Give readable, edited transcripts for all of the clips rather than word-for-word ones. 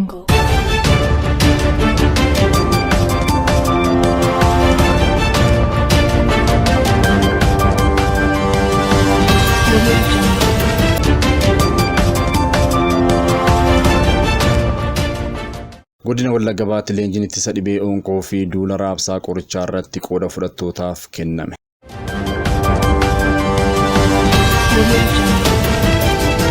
Jungle. Audio Jungle. Godina Wallagga Bahaatti leenjiin ittisa dhibee oonkoo fi duula raabsaa qorichaa irratti qooda fudhattootaaf kenname. Audio Jungle.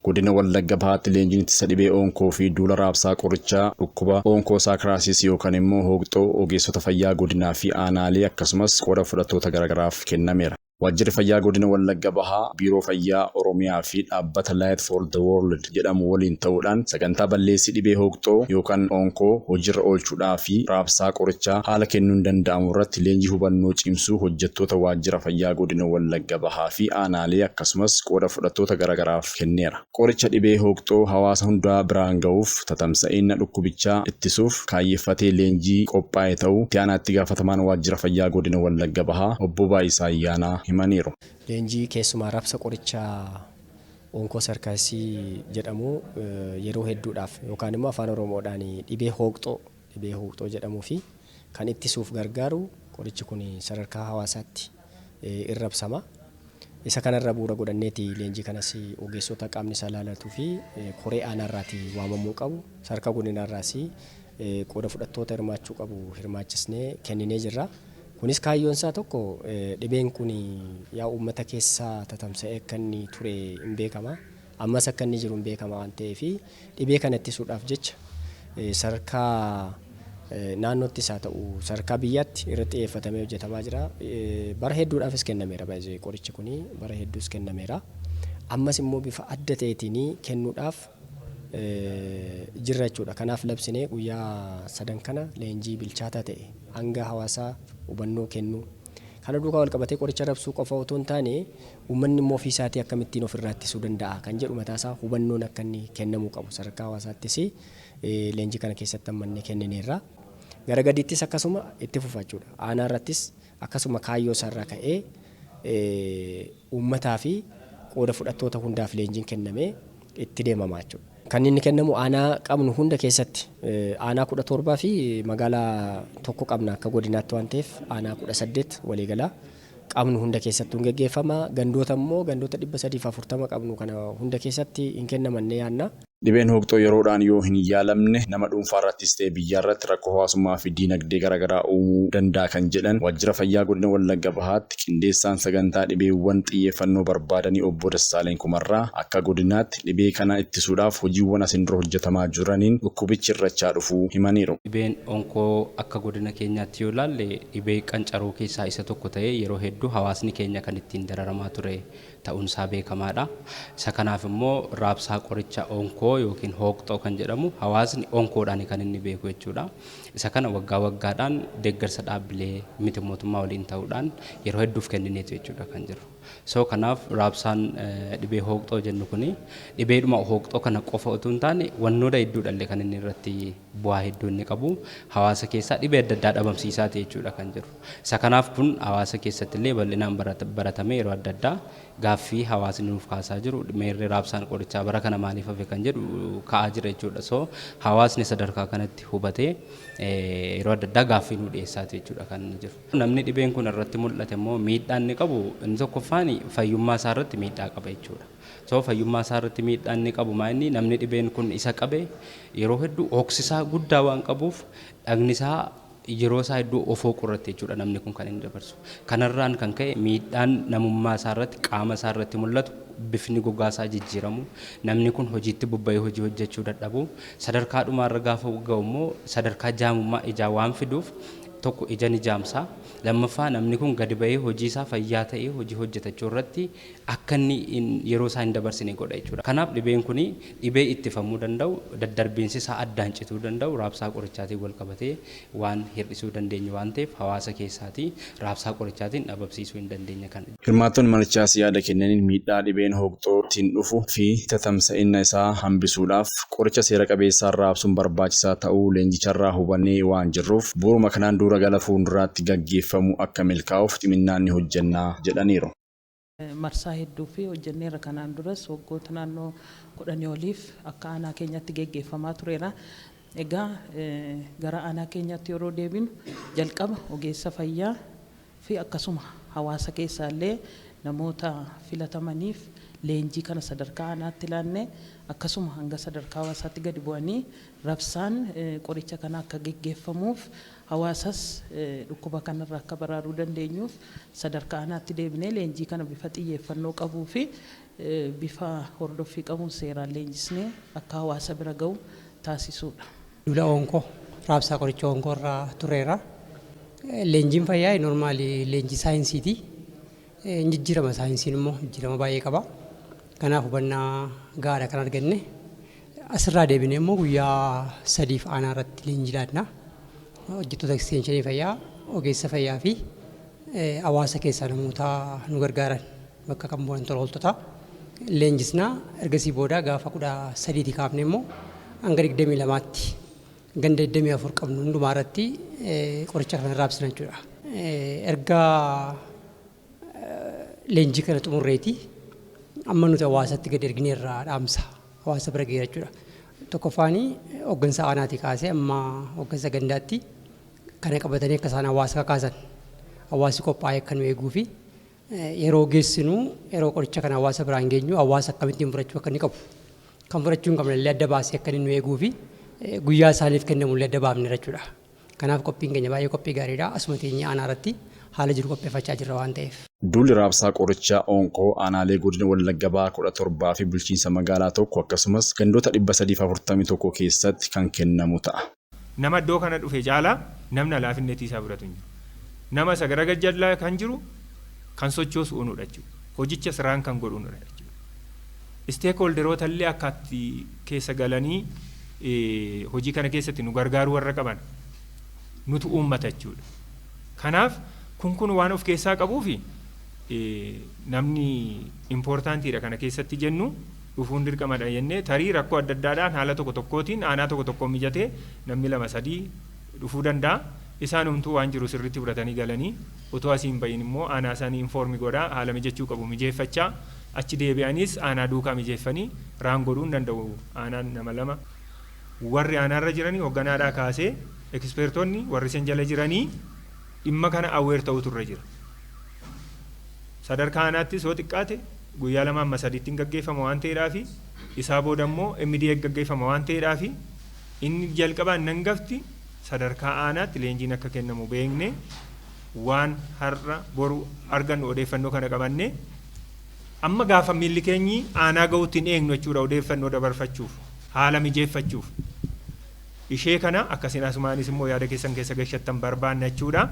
Godina Wallagga Bahaatti leenjiin ittisa dhibee oonkoo fi duula raabsaa qorichaa dhukkuba oonkoo saakiraasiis yookaan immoo hooqxoo ogeessota fayyaa godinaa fi aanaalee akkasumas qooda fudhattoota garaagaraaf kennameera. Waajjirri Fayyaa Godina Wallagga Bahaa, Biiroo Fayyaa Oromiyaa fi dhaabbata Light for the World jedhamu waliin ta'uudhaan sagantaa balleessii dhibee hooqxoo yookan oonkoo hojiirra oolchuudhaa fi raabsaa qorichaa haala kennuun danda'amu irratti leenjii hubannoo cimsuu hojjettoota Waajjira Fayyaa Godina Wallagga Bahaa fi aanaalee akkasumas qooda fudhattoota garagaraaf kenneera. Qoricha dhibee hooqxoo hawaasa hundaa biraan gahuuf tatamsa'ina dhukkubichaa ittisuuf kaayyeffatee leenjii qophaa'e ta'uu Itti Aanaa Itti Gaafatamaan Waajjira Fayyaa Godina Wallagga Bahaa Obbo Baay'isaa Ayyaanaa himaniiru. Leenjii keessumaa rabsa qoricha Onkosarkaayisii jedhamu yeroo hedduudhaaf yookaan immoo Afaan Oromoodhaan dhibee hooqxoo dhibee hooqxoo jedhamuu fi kan ittisuuf gargaaru qorichi kun sadarkaa hawaasaatti in rabsama. Isa kanarra bu'uura godhanneeti leenjii kanas ogeessota qaamni isaa ilaalatuu fi koree aanaarraati waamamuu qabu. Sadarkaa godinaarraas qooda fudhattoota hirmaachuu qabu hirmaachisnee kenninee jirra. Kunis kaayyoon isaa tokko dhibeen kun yaa uummata keessa tatamsa'ee akka inni ture hin beekama. Ammas akka inni jiru hin beekama waan ta'eef dhibee kana ittisuudhaaf jecha sadarkaa naannoottis haa ta'u sadarkaa biyyaatti irratti xiyyeeffatamee hojjetamaa jira. Bara hedduudhaafis kennameera baay'ee qorichi kun bara hedduus kennameera. Ammas immoo bifa adda ta'eetiin kennuudhaaf jirra jechuudha. Kanaaf labsinee guyyaa sadan kana leenjii bilchaataa ta'e hanga hawaasaa hubannoo kennuu Kana duukaa wal qabatee qoricha rabsuu qofa otoo hin taane uummanni immoo ofii isaatii akkamittiin ofirraa ittisuu danda'a kan jedhu mataa isaa hubannoon akka inni kennamuu qabu sadarkaa hawaasaattis leenjii kana keessatti hammannee kennineerra. Gara gadiittis akkasuma itti fufa jechuudha. Aanaa irrattis akkasuma kaayyoo isaarraa ka'ee uummataa fi qooda fudhattoota hundaaf leenjiin kennamee itti deemama jechuudha. Kan inni kennamu aanaa qabnu hunda keessatti aanaa 17 fi magaalaa tokko qabna akka godinaatti waan ta'eef aanaa 18 waliigalaa qabnu hunda keessatti hin geggeeffama. Gandoota immoo gandoota 340 qabnu kana hunda keessatti hin kennamannee yaadna. Dhibeen hooqxoo yeroodhaan yoo hin yaalamne nama dhuunfaarrattis ta'e biyyaarratti rakkoo hawaasummaa fi diinagdee garaagaraa uumuu danda'a kan jedhan Waajjira Fayyaa Godina Wallagga Bahaatti Qindeessaan Sagantaa Dhibeewwan Xiyyeeffannoo Barbaadanii Obbo Dassaaleny Kumarraa, akka godinaatti dhibee kana ittisuudhaaf hojiiwwan asin dura hojjetamaa jiraniin dhukkubichi hir'achaa dhufuu himaniiru. Dhibeen onkoo akka godina keenyaatti yoo ilaalle dhibee qancaruu keessaa isa tokko ta'ee yeroo hedduu hawaasni keenya kan ittiin dararamaa ture ta'uun isaa beekamaadha. Isa kanaaf immoo raabsaa qoricha onkoo yookiin hooqxoo kan jedhamu hawaasni onkoodhaani kan inni beeku jechuudha. Isa kana waggaa waggaadhaan deeggarsa dhaabbilee miti mootummaa waliin ta'uudhaan yeroo hedduuf kennineetu jechuudha kan jiru. So kanaaf raabsaan dhibee hooqxoo jennu kuni dhibeedhuma hooqxoo kana qofa utuu hin taane wannoota hedduudhallee kan inni irratti bu'aa hedduu inni qabu hawaasa keessaa dhibee adda addaa dhabamsiisaati jechuudha kan jiru. Isa kanaaf kun hawaasa keessatti illee bal'inaan baratamee yeroo adda addaa gaaffii hawaasni nuuf kaasaa jiru meerre raabsaan qorichaa bara kana maaliif hafe kan jedhu ka'aa jira jechuudha. So hawaasni sadarkaa kanatti hubatee yeroo adda addaa gaaffii nuu dhiyeessaati jechuudha kan jiru. Namni dhibeen kun irratti mul'ate immoo miidhaan inni qabu inni tokkoffaan fayyummaa isaa irratti miidhaa qaba jechuudha. So fayyummaa isaa irratti miidhaa inni qabu maa inni namni dhibeen kun isa qabe yeroo hedduu hoksisaa guddaa waan qabuuf dhagni isaa yeroo isaa hedduu of hooqu irratti jechuudha namni kun kan inni dabarsu. Kanarraan kan ka'e miidhaan namummaa isaa irratti qaama isaa irratti mul'atu bifni gogaa isaa jijjiiramu namni kun hojiitti bobba'ee hojii hojjechuu dadhabu sadarkaa dhumaarra gaafa ga'u immoo sadarkaa jaamummaa ijaa waan fiduuf tokko ija ni jaamsa lammaffaa namni kun gadi ba'ee hojii isaa fayyaa ta'ee hojii hojjetachuu irratti akka inni yeroo isaa hin dabarsine godha jechuudha. Kanaaf dhibeen kun dhibee ittifamuu danda'u, daddarbiinsi isaa addaan cituu danda'u raabsaa qorichaatiin wal qabatee waan hir'isuu dandeenyu waan ta'eef hawaasa keessaatii raabsaa qorichaatiin dhabamsiisuu hin dandeenya kan. Hirmaattonni marichaas yaada kennaniin miidhaa dhibeen hooqxootiin dhufu fi tatamsa'ina isaa hambisuudhaaf qoricha seera qabeessaan raabsuun barbaachisaa ta'uu leenjicharraa hubannee waan jirruuf bu'uuruma kanaan duura gala fuulduraatti gaggeeffamu akka milkaa'uuf ciminnaan ni hojjenna jedhaniiru. Marsaa hedduu fi hojjenneerra. Kanaan duras waggoota naannoo 10 oliif akka aanaa keenyatti geggeeffamaa tureera. Egaa gara aanaa keenyatti yeroo deebinu, jalqaba ogeessa fayyaa fi akkasuma hawaasa keessaallee namoota filatamaniif leenjii kana sadarkaa aanaatti laannee, akkasuma hanga sadarkaa hawaasaatti gadi bu'anii rabsaan qoricha kana akka geggeeffamuuf, hawaasas dhukkuba kanarraa akka baraaruu dandeenyuuf, sadarkaa aanaatti deebinee leenjii kana bifa xiyyeeffannoo qabuu fi bifa hordoffii qabuun seeraan leenjisnee akka hawaasa bira ga'u taasisuudha. Duula oonkoo, raabsaa qoricha oonkoo irraa tureera. Leenjiin fayyaa normally leenjii saayinsiiti. Jijjiirama saayinsiin immoo jijjiirama baay'ee qaba. Kanaaf hubannaa gahaadha kan arganne. Asirraa deebinee immoo guyyaa 3f aanaa irratti leenjii laanna. Hojjettoota ekstenshinii fayyaa, ogeessa fayyaa fi hawaasa keessaa namoota nu gargaaran, bakka kan bu'an tola ooltota leenjisnaa. Ergasii booda gaafa 13ti kaafne immoo hanga 22tti ganda 24 qabnu hundumaa irratti qoricha kana raabsina jechuudha. Erga leenjii kana xumurreeti amma nuti hawaasatti gadi ergineerraa dhaamsa hawaasa bira geera jechuudha. Tokkoffaanii hooggansa aanaatii kaasee amma hooggansa gandaatti kana qabatanii akka isaan hawaasa kakaasan, hawaasi qophaa'ee akka nu eeguu fi yeroo geessinu, yeroo qoricha kana hawaasa biraan geenyu, hawaasa akkamittiin fudhachuu akka inni qabu, kan fudhachuu hin qabne illee adda baasee akka inni nu eeguu fi guyyaa isaaniif kennamu illee adda baafne jechuudha. Kanaaf qophiin keenya baay'ee qophii gaariidha. Asuma teenyee aanaa irratti haala jiru qopheeffachaa jirra waan ta'eef. Duulli raabsaa qorichaa oonkoo aanaalee godina Wallagga Bahaa 17 fi bulchiinsa magaalaa tokko akkasumas gandoota 341 keessatti kan kennamu ta'a. Nama iddoo kana dhufe caalaa namni alaafinneetii isaa fudhatu hin jiru. Nama isa gara gajjallaa kan jiru kan sochoosu unuudha jechuudha. Hojicha siraan kan godhu unuudha jechuudha. Stakeholderoota illee akka itti keessa galanii hojii kana keessatti nu gargaaruu warra qaban nutu uummata jechuudha. Kanaaf kun waan of keessaa qabuufi namni importantiidha kana keessatti jennu dhufuun dirqamadha jennee, tarii rakkoo adda addaadhaan haala tokko tokkootiin aanaa tokko tokkoon mijatee namni lama sadii dhufuu danda'a. Isaan humtuu waan jiru sirriitti fudhatanii galanii otoo asiin bahin immoo aanaa isaanii inform godhaa, haala mijachuu qabu mijeeffachaa, achi deebi'aniis aanaa duukaa mijeeffanii raan godhuu hin danda'u. Aanaan nama lama warri aanaarra jiranii hoogganaadhaa kaasee expertoonni warri isin jala jiranii dhimma kana aware ta'utu irra jira. Sadarkaa aanaattis yoo xiqqaate guyyaa 2 amma 3tti hin gaggeeffama waan ta'eedhaafi, isaa booda immoo MDA gaggeeffama waan ta'eedhaafi, inni jalqabaan nangafti sadarkaa aanaatti leenjiin akka kennamu beekne, waan har'a boru argannu odeeffannoo kana qabanne amma gaafa miilli keenyi aanaa ga'utti hin eegnu jechuudha, odeeffannoo dabarfachuuf, haala mijeeffachuuf. Ishee kana akkasiin asumaanis immoo yaada keessan keessa gashattan barbaanna jechuudha.